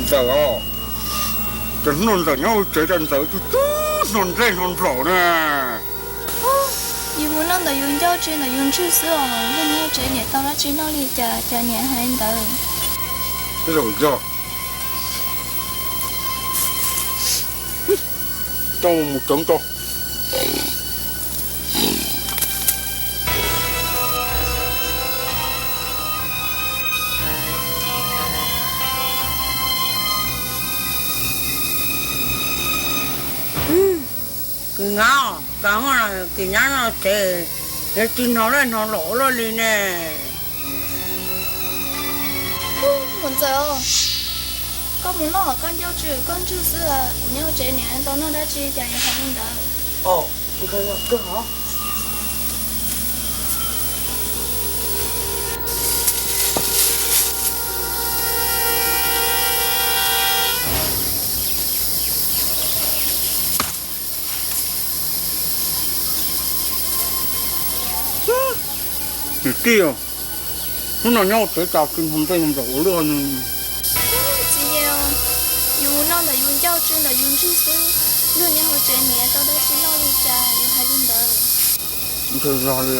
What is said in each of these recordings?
Ntxawm os, cov hluas ntxawm nyob hauv tsev cas ntxawm twb twb hno nplej hno nplaum na. Yus mus noj ntawm yus ncauj tsi ntawm yus ntswg xwb os, yog nyob hauv tsev niam tau dab tsi noj li cas, cas niam hais li ntawd. Zaum yog, coj mus tsev tso. Kis nyab, kis nyab no ces yuav tsis hnov lawm hnov lawm luaj li ne. Mus ntxawm, koj mus noj koj ncauj tsi koj ntswg xwb, kuv nyob hauv tsev niam tau noj dab tsi cas yuav hais li ntawd. Niam tij, hnub no nyob hauv tsev cas tsis hnov nplej hnov nplaum ua luaj li. Txiv yau, yus noj ntawm yus ncauj tsi ntawm yus ntswg xwb, luag nyob hauv tsev niam tau dab tsi noj li cas yuav hais li ntawd. Ntshai zog li.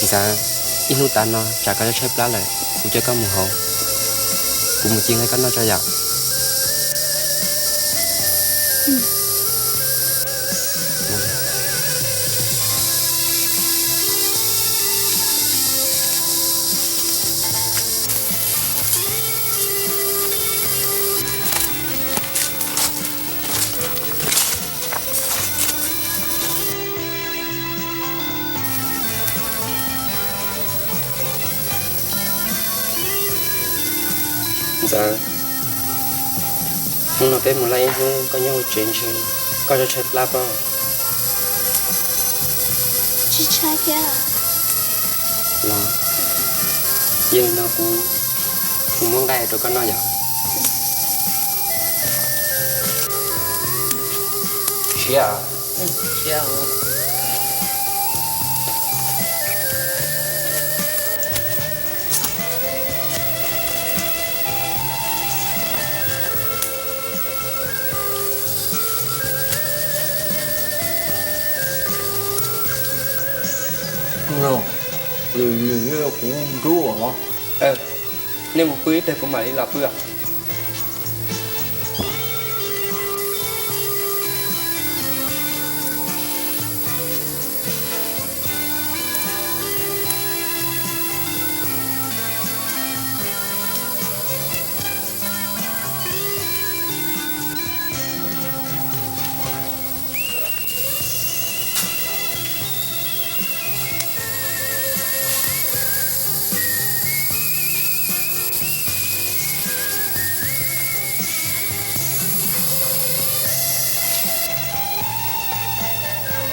Ntxawm, ib hnub tas no tsam koj tshaib plab lawm, kuv coj koj mus hauv, kuv mus ci nqaij koj noj tso yom. Ntxawm, hnub no peb mus laj ib hnub koj nyob hauv tsev ntshe koj tshaib tshaib plab pob. Tsis tshaib thiab. Los, yog li no kuv mus muab nqaij rau koj noj yom. Siab. Kuv ntub os. Nej mus pw ib pliag kuv mam li los pw.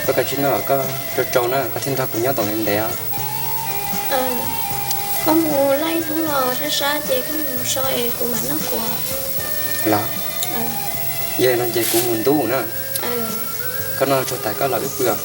Koj kav tsij noj koj tsau tsau na, koj thiaj nrog kuv nyob tau ntev ntev os. Koj mus laj ib hnub los sab sab ces koj mus so es kuv mam noj kuv. Los, yog li no ces kuv mus ntub na. Koj noj tsuag tas koj los wb pw os.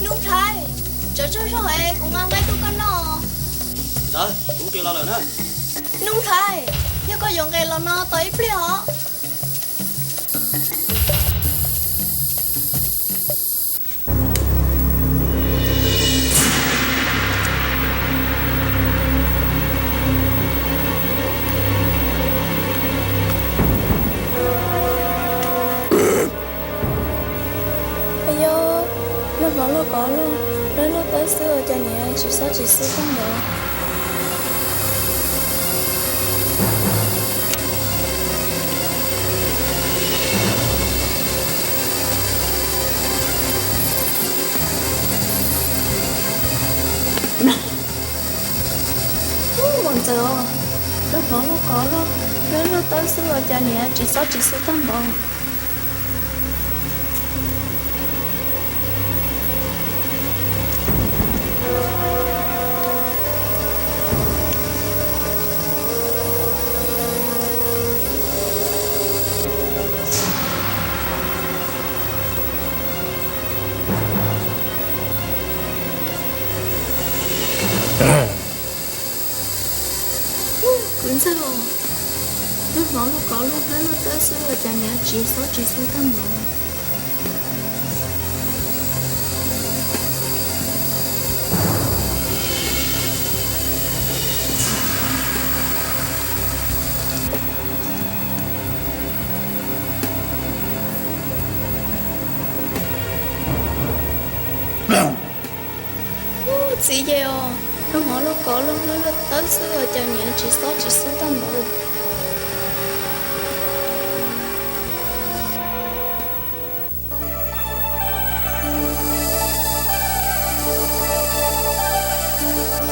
Nuj Nplhaib, tsam tsawg zaug es kuv nqa nqaij tuaj koj noj. Ntxawm, kuv nqis los lawm na. Nuj Nplhaib, yog koj yuav nqis los no tos ib pliag os. Lauj kaub lauj, lub lauj tawb xwb ua cas niam tsis xob tsis xwb tag npaum. Ub, Ntxawm, koj hnov lauj kaub lauj, lub lauj tawb xwb ua cas niam tsis xob tsis xwb tag npaum. Kwv Ntxawg, koj hnov lauj kaub lauj, lub lauj tawb xwb ua cas niam tsis xob tsis xwb tag npaum. Ub, txiv Yej os, koj hnov lauj kaub lauj, lub lauj tawb xwb ua cas niam tsis xob tsis xwb tag npaum.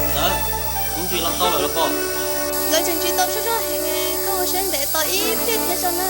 Ntxawm, kuv ntsib los tau lawm los pom. Lawv tseem ntsib tau zog zog heev, koj ua siab ntev tos ib pliag thiab tso na.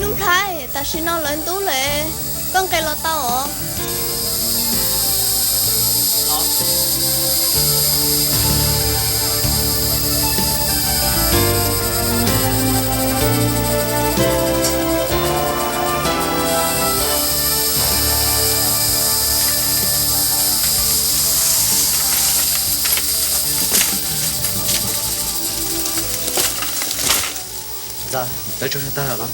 Nuj Nplhaib, tam sim no lawv ntub lawm, koj nqes los tau os. Ntxawm, lawv tsaug zog tag lawm los?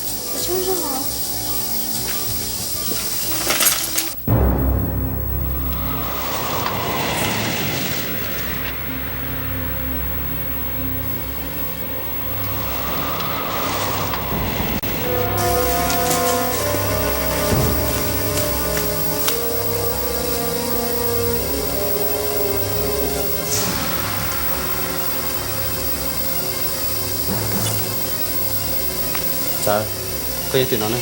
Ntxawm, koj yog twm no ne.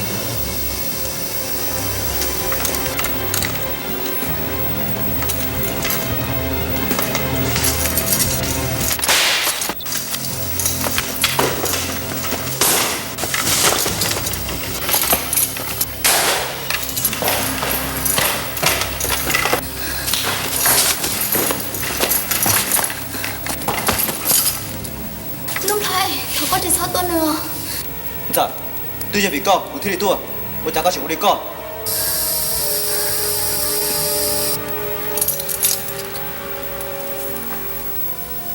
Nuj Nplhaib, thov koj tsis txhob tua nws. Ntxawm, twb yog vim koj kuv thiaj li tuaj, ua cas koj tseem ua li koj?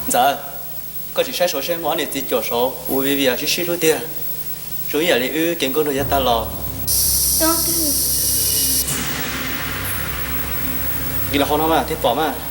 Ntxawm, koj tsis saib saud seb muaj ob niam txiv cuam saud ua vij vias sib sib hlub tiag, zoo ib yam li wb kev nkauj nraug yav tag los. Nqis los hauv no mas thiaj pom mas.